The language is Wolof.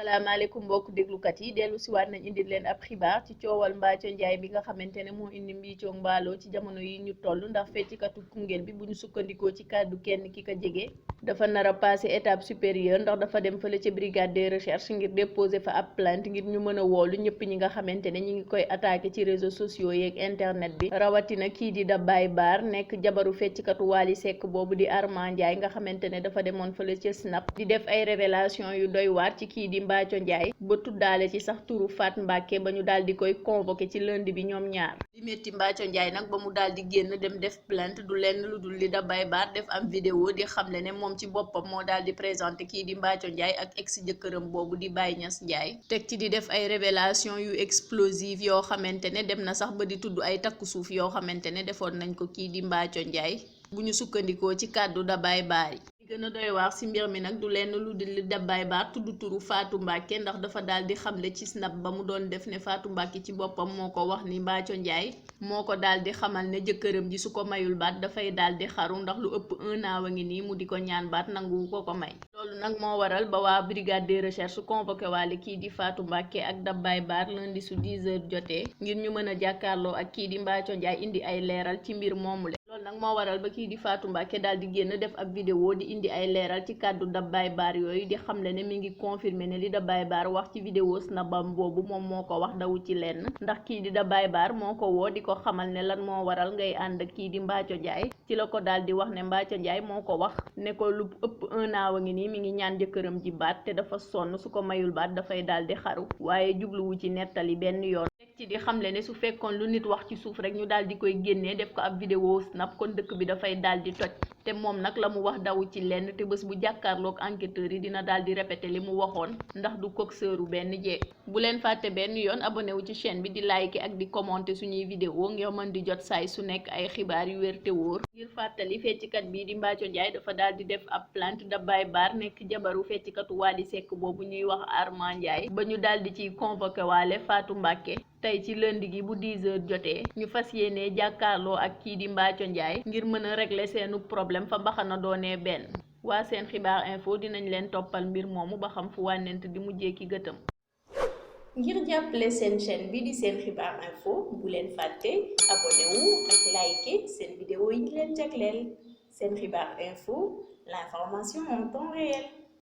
salaamaaleykum mbokk déglukat yi dellu si waat nañ indil leen ab xibaar ci coowal Mbathio Ndiaye bi nga xamante ne moo indi mbiicoo mbaaloo ci jamono yi ñu toll ndax feccikatu Koungheul bi bu ñu sukkandikoo ci kàddu kenn ki ko jege dafa nar a passé étape supérieure ndax dafa dem fële ca brigade des recherches ngir déposer fa ab plainte ngir ñu mën a woolu ñëpp ñi nga xamante ne ñi ngi koy attaqué ci réseaux sociaux yeeg internet bi rawatina kii di Dabaye Bar nekk jabaru feccikatu Wally Seck boobu di Armand Ndiaye nga xamante ne dafa demoon fële ca Snap di def ay révélation yu doy waar ci kii di Mbathio Ndiaye ba tuddaale ci sax turu Fat Mbacké ba ñu daal di koy convoqué ci lundi bi ñoom ñaar li metti Mbathio Ndiaye nag ba mu daal di génn dem def plainte du lenn lu dul li Dabaye Bar def am vidéo di xamle ne moom ci boppam moo daal di présenté kii di Mbathio Ndiaye ak ex jëkkëram boobu di Baye Niass Ndiaye teg ci di def ay révélation yu explosive yoo xamante ne dem na sax ba di tudd ay takku suuf yoo xamante ne defoon nañ ko kii di Mbathio Ndiaye bu ñu sukkandikoo ci kàddu Dabaye Bar yi gën a doy waar ci mbir mi nag du lenn lu di li Dabaye Bar tudd turu Fatou Mbacké ndax dafa daal di xamle ci Snap ba mu doon def ne Fatou Mbacké ci boppam moo ko wax ni Mbathio Ndiaye moo ko daal di xamal ne jëkkëram ji su ko mayul baat dafay daal di xaru ndax lu ëpp 1 an wa ngi nii mu di ko ñaan baat nangu ko may loolu nag moo waral ba waa brigade des recherches convoqué waale kii di Fatou Mbacké ak Dabaye Bar lundi su 10h jotee ngir ñu mën a jàkkaarloo ak kii di Mbathio Ndiaye indi ay leeral ci mbir moomu loolu nag moo waral ba kii di Fatou Mbacké daal di génn def ab vidéo di indi ay leeral ci kàddu Dabaye Bar yooyu di xamle ne mi ngi confirmer ne li Dabaye Bar wax ci vidéo snabam boobu moom moo ko wax dawu ci lenn ndax kii di Dabaye Bar moo ko woo di ko xamal ne lan moo waral ngay ànd ak kii di Mbathio Ndiaye ci la ko daal di wax ne Mbathio Ndiaye moo ko wax ne ko lu ëpp 1 an wa ngi nii mi ngi ñaan jëkkëram ji baat te dafa sonn su ko mayul baat dafay daal di xaru waaye jubluwu ci nettali benn yoon ci di xamle ne su fekkoon lu nit wax ci suuf rek ñu daal di koy génnee def ko ab vidéo snap kon dëkk bi dafay daal di toj te moom nag la mu wax dawu ci lenn te bés bu jàkkaarloog enquêteurs yi dina daal di répété li mu waxoon ndax du coxeuru benn jeeg bu leen fàtte benn yoon abonné wu ci chaîne bi di liker ak di commenter suñuy vidéo ngir mën di jot saay su nekk ay xibaar yu wér te wóor ngir fàttali feccikat bii di Mbathio Ndiaye dafa daal di def ab plainte Dabaye Bar nekk jabaru feccikatu Wally Seck boobu ñuy wax Armand Ndiaye ba ñu daal di ciy convoqué waale Fatou Mbacké tey ci lundi gi bu 10h jotee ñu fas yéenee jàkkaarloo ak kii di Mbathio Ndiaye ngir mën a régler seenu problème fa mbaxana doonee benn waa seen xibaar info dinañ leen toppal mbir moomu ba xam fu wànnent di mujjee ki gëtëm. ngir jàppale seen chaîne bi di seen xibaar info bu leen fàtte abonné wu ak liker seen vidéo yi ñu leen jagleel seen xibaar info l'information en temps réel.